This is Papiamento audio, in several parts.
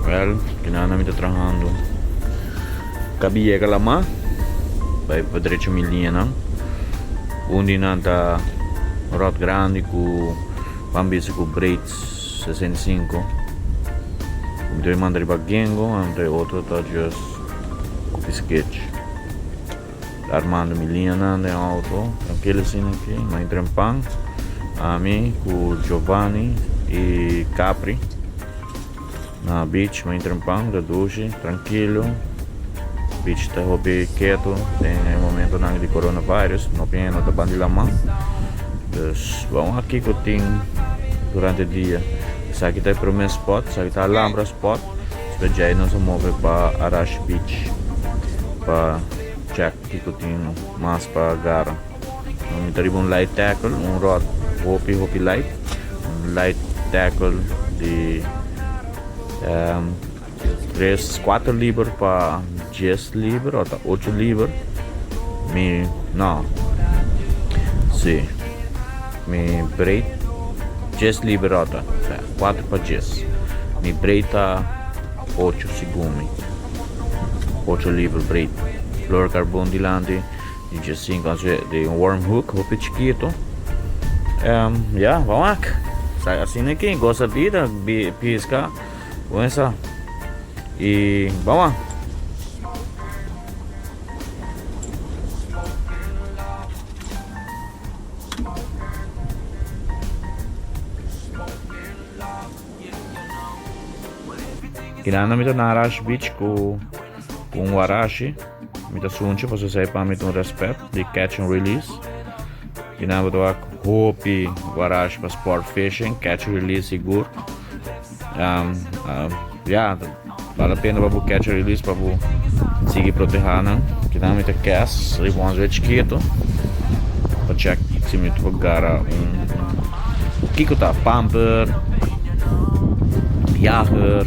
Well, kinana mi ta trahando. Kabi yega lama, bai pa drecha mi liñanan. Un di nan ta ròt grandi ku ban bisa ku braid 65. Mi ta manda riba gengo, anto e otro ta just ku piskech. Ta armando mi liñanan den auto, trankil asina aki, mi a entra en pan, ami ku Giovanni i Capri na beach, mi a entra en pan, ta dushi, trankilo, beach ta hopi ketu den e momentonan di coronavirus, no tin hende ta ban di laman, dus bo wak kiko tin durante dia, esaki ta e prome spot, esaki ta Alhambra spot. Despues djei nos a move pa Arashi Beach pa check kiko tin mas pa gara. Mi ta riba un light tackle, un rod hopi hopi light, un light tackle di tres cuatro liber pa dies liber o ta ocho liber. Mi no si mi braid dies liber o ta. 4 pa djes. Mi braid ta 8 segun mi. 8 liver braid. Fluorocarbon dilanti di djes 5 anso di un worm hook hopi chikito. Um, ya, yeah, vamos ak. Asina aki, goza bida, pisca, buensa. Y vamos. Kinana mi ta na Arashi Beach ku un warashi. Mi ta sunchi pasobra esei pa mi ta un respet di catch and release. Kinana bo ta wak hopi warashi pa sport fishing, catch and release sigur. Ya, bale la pena pa bo catch and release pa bo sigui proteha nan. Kinan mi ta cast riba un anzuel chikitu pa check si mi por gara un kiko ta pamper, jager.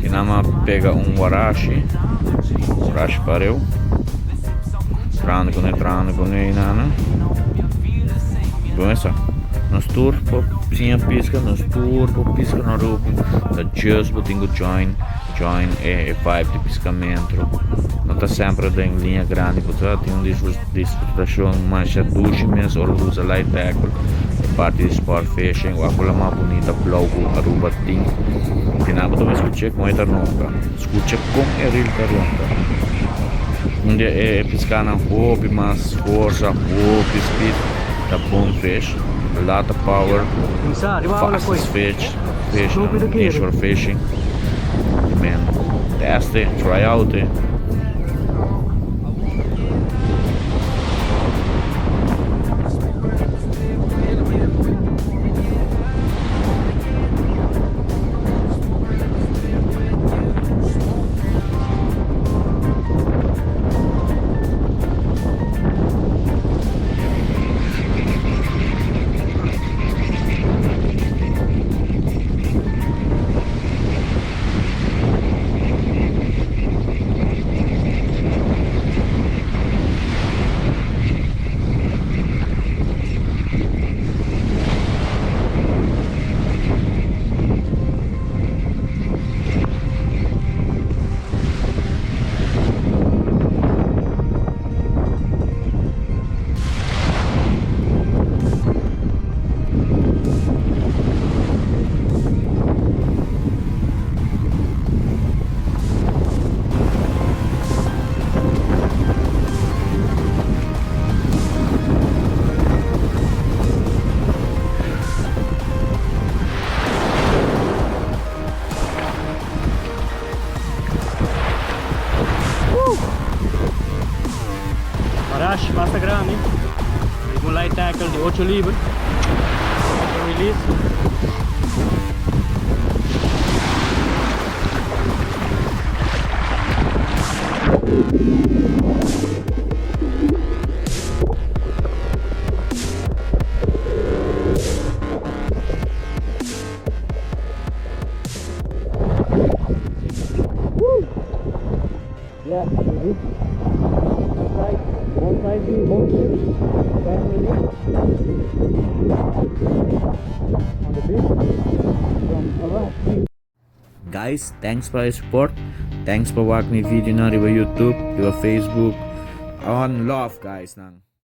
Kinan mi a pega un warashi, warashi pareu. Trahando kuné, trahando kuné i nana. Bon esa. Nos tur por siña pisca, nos tur por pisca na Aruba. Ta just bo tin cu join, join e, e vibe di piscamento. No ta semper den liña grandi, bo ta tin un disfrutacion masha dushi mes ora bo usa light tackle. E parti di sport fishing, wak cu la mas bunita blauw cu Aruba tin. Final bo ta bay scucha con e ta ronca. Scucha con e reel ta ronca. Un dia e piscanan hopi mas forsa, hopi speed. Ta bon fish, lot of power, fastest fish, fish inshore fishing. Man, test it, try out it. Warashi basta grandi. Riba un light tackle di 8 liber. Catch and release. Yeah, baby. Side, one side, both catch and release. On the beach from Arashi. Guys, thanks pa e support. Thanks pa wak mi video nan riba YouTube, riba Facebook. One love, guys nan.